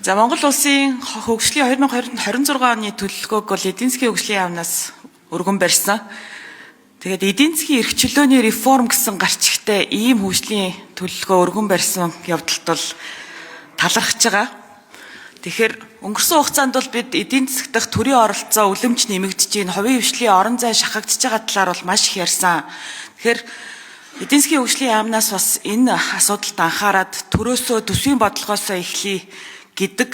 За, Монгол улсын хөгжлийн 2026 оны төлөвлөгөөг бол эдийн засгийн хөгжлийн яамнаас өргөн барьсан. Тэгээд эдийн засгийн эрх чөлөөний реформ гэсэн гарчигтай ийм хөгжлийн төлөвлөгөө өргөн барьсан явдалд бол талархаж байгаа. Тэгэхээр өнгөрсөн хугацаанд бол бид эдийн засаг дахь төрийн оролцоо үлэмж нэмэгдэж байна. Хувийн хвшлийн орон зай шахагдж байгаа талаар бол маш их ярьсан. Тэгэхээр эдийн засгийн хөгжлийн яамнаас бас энэ асуудалд анхаарад төрөөсөө төсвийн бодлогоосоо эхлэе гэдэг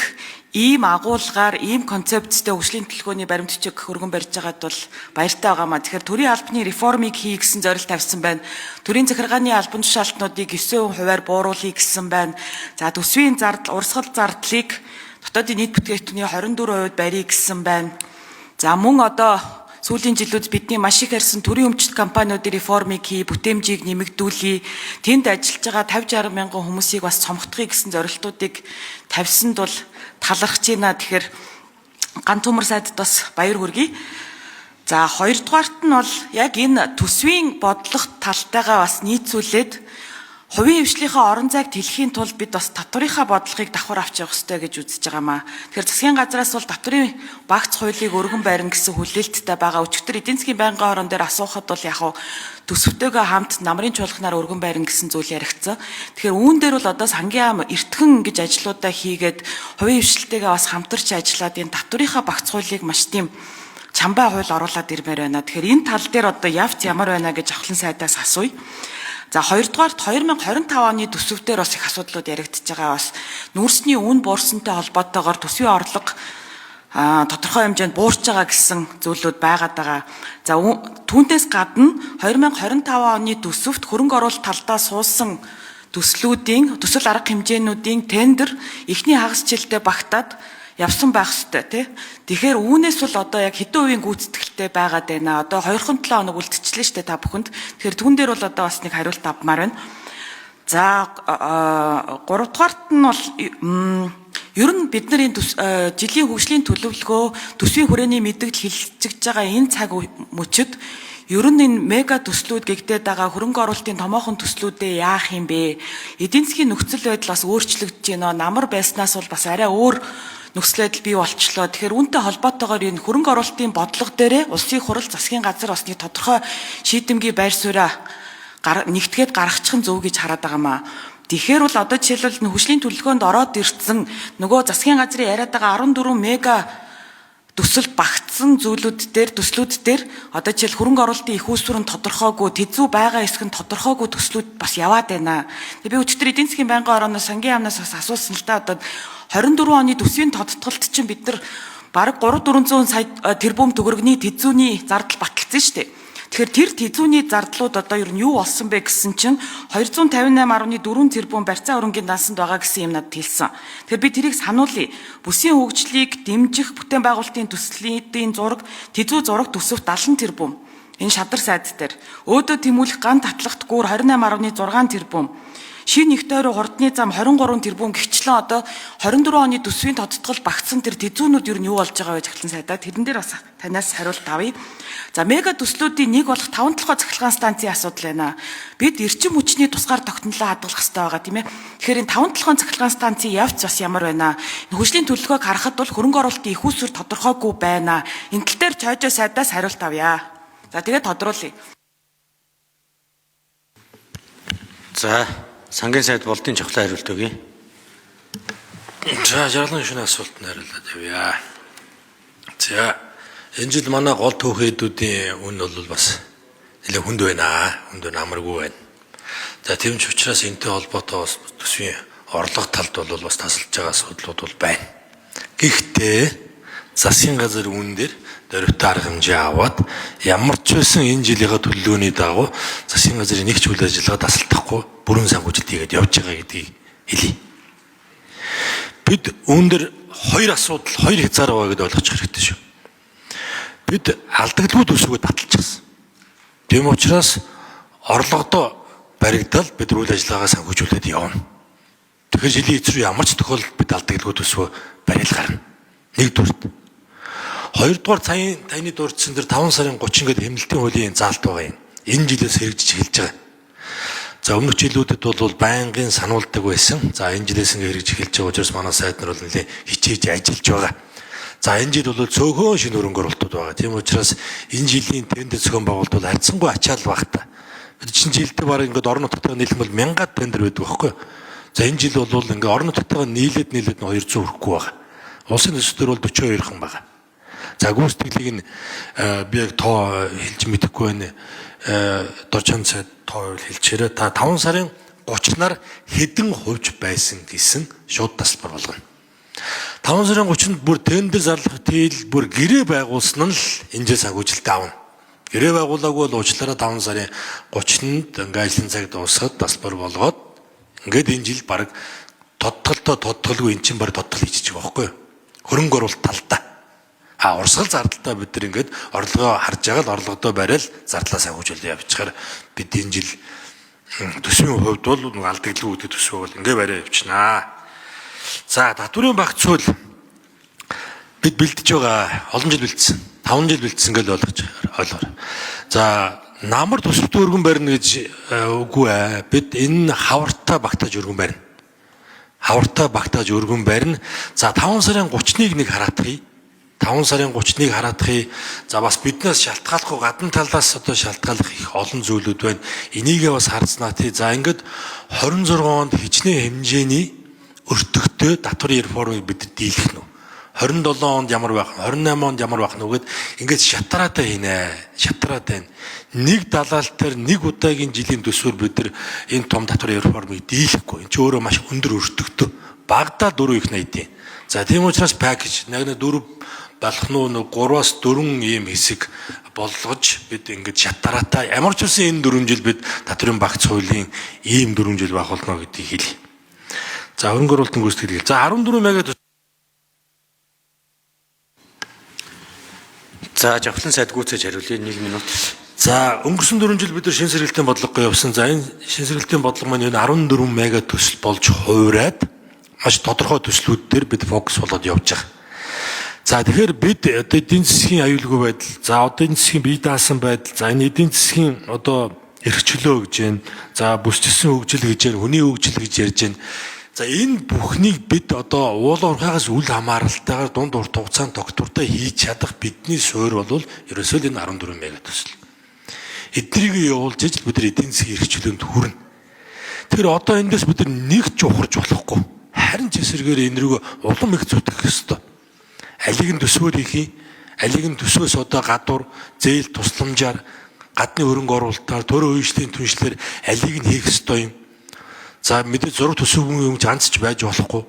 ийм агуулгаар, ийм концепцтэй хөгжлийн төлөвлөгөөний баримт бичиг өргөн барьж байгаад бол баяртай байгаамаа. Тэгэхээр төрийн албаны реформыг хий гэсэн зорилт тавьсан байна. Төрийн захиргааны албан тушаалтнуудыг 9 хувиар бууруулъя гэсэн байна. За, төсвийн зардал, урсгал зардлыг дотоодын нийт бүтээгдэхүүний 24% барья гэсэн байна. За, мөн одоо сүүлийн жилүүд бидний маш их ярьсан төрийн өмчлөлт компаниудын реформыг хий, бүтээмжийг нэмэгдүүлье, тэнд ажиллаж байгаа 50 60 мянган хүмүүсийг бас цомгтгоё гэсэн зорилтуудыг тавьсанд бол талархаж байна. Тэгэхээр ган төмөр сайдд бас баяр хүргэе. За, хоёрдугаарт нь бол яг энэ төсвийн бодлого талтайгаа бас нийцүүлээд хувийн хвшлийнхээ орон зайг тэлэхийн тулд бид бас татварынхаа бодлогыг давхар авч явах ёстой гэж үзэж байгаамаа. Тэгэхээр засгийн газраас бол татварын багц хуулийг өргөн барина гэсэн хүлээлттэй байгаа. Өчигдөр эдийн засгийн байнгын хорон дээр асуухад бол яг төсөвтэйгээ хамт намрын чуулганаар өргөн барина гэсэн зүйл яригдсан. Тэгэхээр үүн дээр бол одоо сангийн яам эртхэн гэж ажлуудаа хийгээд хувийн хвшилтэйгээ бас хамтарч ажиллаад энэ татварынхаа багц хуулийг маш тийм чамбай хууль оруулаад ирмээр байна. Тэгэхээр энэ тал дээр одоо явц ямар байна гэж ахлан сайдаас асууя. За, хоёрдугаарт 2025 оны төсөв дээр бас их асуудлууд яригдчихэж байгаа. Бас нүүрсний үн буурсантай холбоотойгоор төсвийн орлого тодорхой хэмжээнд буурч байгаа гэсэн зүйлүүд байгаад байгаа. За, түүнээс гадна 2025 оны төсөвт хөрөнгө оруулалт талдаа суусан төслүүдийн төсөл арга хэмжээнүүдийн тендер эхний хагас жилдээ багтаад явсан байх ёстой, тий. Тэгэхээр үүнээс бол одоо яг хэдэн хувийн гүйцэтгэлтэй байгаад байна. Одоо 2-7 хоног үлдчихлээ шүү дээ та бүхэнд. Тэгэхээр түүн дээр бол одоо бас нэг хариулт авмаар байна. За, гуравдугаарт нь бол ер нь бид нар энэ жилийн хөгжлийн төлөвлөгөө, төсвийн хүрээний мэдээлэл хэлцэгдэж байгаа энэ цаг мөчид ер нь энэ мега төслүүд гэгдээд байгаа хөрөнгө оруулалтын томоохон төслүүдээ яах юм бэ? Эдийн засгийн нөхцөл байдал бас өөрчлөгдөж байна. Намар байснаас бол бас арай өөр нөхцөл байдал бий болчлоо. Тэгэхээр үүнтэй холбоотойгоор энэ хөрөнгө оруулалтын бодлого дээрээ улсын хурал, засгийн газар бас нэг тодорхой шийдэмгий байр сууриа нэгтгээд гаргачих нь зөв гэж хараад байгаамаа. Тэгэхээр бол одоо жишээлбэл хөгжлийн төлөвлөгөөнд ороод ирсэн нөгөө засгийн газрын яриад байгаа 14 мега төсөл багтсан зүйлүүд дээр, төслүүд дээр одоо жишээл хөрөнгө оруулалтын их усүр нь тодорхойгүй, тэзүү байгаа хэсэг нь тодорхойгүй төслүүд бас яваад байна. Тэгээ би өчигдөр эдийн засгийн байнгын орооноос сангийн яамнаас бас асуусан л да. Одоо 24 оны төсвийн тодтголт чинь бид нар бараг 3 400 сая тэрбум төгрөгний тэзүүний зардал баталсан шүү дээ. Тэгэхээр тэр тэзүүний зардлууд одоо ер нь юу болсон бэ гэсэн чинь 258.4 тэрбум барьцаа хөрөнгийн дансанд байгаа гэсэн юм надад хэлсэн. Тэгэхээр би тэрийг сануулъя. Бүсийн хөгжлийг дэмжих бүтээн байгуулалтын төслийн зураг, тэзүү зураг төсөвт 70 тэрбум. Энэ шадар сайд дээр. Өөдөө тэмүүлэх ган татлагт гүр 28.6 тэрбум. Шинэ их тойруу хурдны зам 23 тэрбум гिचлэн одоо 24 оны төсвийн тодтгол багтсан тэр тэзүүнүүд ер нь юу болж байгаа вэ захлан сайдаа, тэрэн дээр бас танаас хариулт авъя. За, мега төслүүдийн нэг болох 5 толгой цахилгаан станцын асуудал байна. Бид эрчим хүчний тусгаар тогтнолоо хадгалах хэрэгтэй байгаа, тийм ээ. Тэгэхээр энэ 5 толгойн цахилгаан станцын явц бас ямар байна? Хөгжлийн төлөвлөгөөг харахад бол хөрөнгө оруулалтын их усүр тодорхойгүй байна. Энэ тал дээр чойжоо сайдаас хариулт авъя. За, тэгээд тодруулъя. За, сангийн сайд Болдын чавхлаа хариулт өгье. За, жаргалан шөнө асуултанд хариулаад явъя. За, энэ жил манай гол түүхийдүүдийн үн бол бас нэлээд хүнд байна. Хүнд байна, амаргүй байна. За, тийм ч учраас энэтэй холбоотой бас төсвийн орлого талд бол бас тасалж байгаа асуудлууд бол байна. Гэхдээ засгийн газар үүн дээр дөрвтэй арга хэмжээ аваад ямар ч байсан энэ жилийнхаа төлөвлөгөөний дагуу засгийн газрын нэг ч үйл ажиллагаа тасалдахгүй бүрэн санхүүжилт хийгээд явж байгаа гэдгийг хэлье. Бид үүн дээр хоёр асуудал, хоёр хязгаар байгаа гэдээ ойлгочих хэрэгтэй шүү. Бид алдагдлгүй төсвөгөө баталчихсан. Тийм учраас орлогодоо баригдал бид үйл ажиллагаагаа санхүүжүүлээд явна. Тэгэхээр жилийн эц рүү ямар ч тохиолдолд бид алдагдлгүй төсвөө барил гарна. Нэгдүгürt. Хоёрдугаар, сая таны дурдсан дээр 5 сарын 30 гээд хэмнэлтийн хуулийн заалт байгаа юм. Энэ жилээс хэрэгжиж эхэлж байгаа. За өмнөх жилүүдэд бол байнгын сануулдаг байсан. За энэ жилээс ингээ хэрэгж эхэлж байгаа учраас манай сайд нар бол нэлээд хичээж ажиллаж байгаа. За энэ жил бол цөөхөн шинэ хөрөнгө оруулалтууд байгаа. Тийм учраас энэ жилийн тендер зохион байгуулалт бол харьцангуй ачаал байх та. Бид чинь жилдээ бараг ингээд орон нутгтайгаа нийлэх бол 1000 тендер байдаг байхгүй юу? За энэ жил бол ингээд орон нутгтайгаа нийлээд 200 хүрэхгүй байгаа. Улсын төсөл төр бол 42хан байгаа. За гүйцэтгэлийг нь би яг тоо хэлж мэдэхгүй байна. Доржон сайд тоо хэлчихээрээ та 5 сарын 30-наар хэдэн хувьж байсан гэсэн шууд тасалбар болгоно. 5 сарын 30-нд бүр тендер зарлах тэл бүр гэрээ байгуулсан нь л энэ жил санхүүжилтээ авна. Гэрээ байгуулаагүй бол уучлаарай 5 сарын 30-нд ингээ ажлын цаг дуусгаад тасалбар болгоод ингээд энэ жил баг тодтолтой тодтолгүй эн чинь баг тодтол хийчих байгаа байхгүй юу? Хөрөнгө оруулалт талдаа. А урсгал зардалтай бид нар ингээд орлогоо харж байгаа л орлогодоо барайл зардлаа санхүүжүүлээ явчихаар бид энэ жил төсвийн хувьд бол нэг алдагдлгүй гэдэг төсвөө бол ингээ бариа явчихнаа. За татврын багц хууль бид бэлдэж байгаа. Олон жил бэлдсэн. 5 жил бэлдсэн гэж ойлгож ойлгоор. За намар төсөвт өргөн барина гэж үгүй ээ. Бид энэ хавартай багтааж өргөн барина. Хавартай багтааж өргөн барина. За 5 сарын 31-ыг нэг хараатгая. 5 сарын 31-ыг хараатгая. За бас биднээс шалтгааллахгүй гадна талаас одоо шалтгааллах их олон зүйлүүд байна. Энийгээ бас харцнаа тий. За ингээд 26 онд хичнээн хэмжээний өртөгтэй татварын реформыг бид дийлэх нь. 27 онд ямар байх вэ? 28 онд ямар байх нь гэд ингээд шатраатай хийнэ. Шатраатай. Нэг далаалт дээр нэг удаагийн жилийн төсвөр бид нар энэ том татварын реформыг дийлэхгүй. Энэ ч өөрөө маш өндөр өртөгтэй. Багадаа 4 их 80. За тийм учраас пакэж нэг 4 болох нь нэг 3-аас 4 ийм хэсэг болгож бид ингээд шатараатай ямар ч үсэн энэ 4 жил бид татварын багц хуулийн ийм 4 жил байх болно гэдгийг хэлье. За хөрөнгө оруулалтын гүйцэтгэл. За 14 мега За жавхлан сайд гүйцээж хариулъя 1 минут. За өнгөрсөн 4 жил бид нар шин сэргэлтийн бодлогогүй явсан. За энэ шин сэргэлтийн бодлого маань энэ 14 мега төсөл болж хувираад маш тодорхой төслүүд дээр бид фокус болоод явж байгаа. За тэгэхээр бид одоо эдийн засгийн аюулгүй байдал, за одоо эдийн засгийн бие даасан байдал, за энэ эдийн засгийн одоо эрх чөлөө гэж байна. За бүсчсэн хөгжил гэж байна, хүний хөгжил гэж ярьж байна. За энэ бүхнийг бид одоо уулын урхаагаас үл хамааралтайгаар дунд урт хугацаанд тогтвортой хийж чадах бидний суурь бол ерөөсөө л энэ 14 мега төсөл. Эднийг явуулж ижил бид нар эдийн засгийн эрх чөлөөнд хүрнэ. Тэгэхээр одоо эндээс бид нар нэг ч ухарч болохгүй. Харин ч эсрэгээр энэ рүү улам их зүтгэх ёстой. Алиг нь төсвөр хийх юм. Алиг нь төсвөөс одоо гадуур зээл тусламжаар гадны хөрөнгө оруулалтаар төрийн үйлчлэлийн түншлэлээр алиг нь хийх ёстой юм. За мэдээ зураг төсөвгүй юм ганц ч байж болохгүй.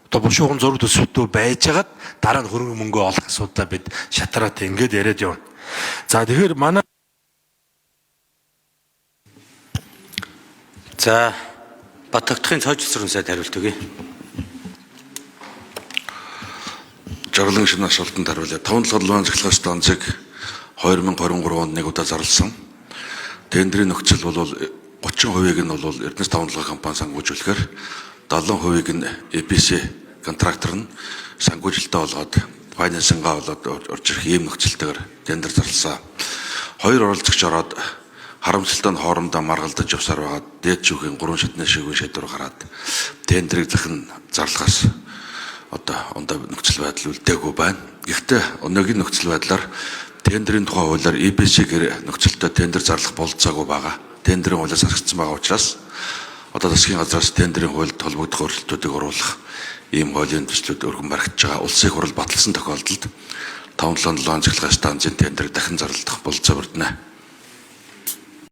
Одоо бушуухан зураг төсөвтөө байжгаад дараа нь хөрөнгө мөнгөө олох асуудлаа бид шатраатай ингээд яриад явна. За тэгэхээр манай За Баттагдахын цоожлсрын сайд хариулт өгье. Жаргалан шинэ асуултанд хариулъя. 5 7 цахилгаан станцыг 2023 онд нэг удаа зарласан. Тендрийн нөхцөл бол 30%-ийг нь бол Эрдэнэс 5 7 компани санхүүжүүлэхээр 70%-ийг нь EPC контрактор нь санхүүжилтээ олгоод файнансингаа болоод орж ирэх ийм нөхцөлтэйгээр тендер зарласан. Хоёр оролцогч ороод харамсалтай нь хоорондоо маргалдаж явсаар байгаа дээд шүүхийн 3 шатны шүүхийн шийдвэр гараад тендрийг захин зарлахаас одоо ондоо нөхцөл байдал үлдээгүй байна. Гэхдээ өнөөгийн нөхцөл байдлаар тендрийн тухай хуулиар EPC гэр нөхцөлтөй тендер зарлах бололцоогүй байгаа. Тендрийн хуулиас харагдсан байгаа учраас одоо засгийн газраас тендрийн хуульд холбогдох өөрчлөлтүүдийг оруулах ийм хуулийн төслүүд өргөн баригдаж байгаа. Улсын хурал баталсан тохиолдолд 577 цахилгаан станцын тендер дахин зарлах бололцоо бүрдэнэ.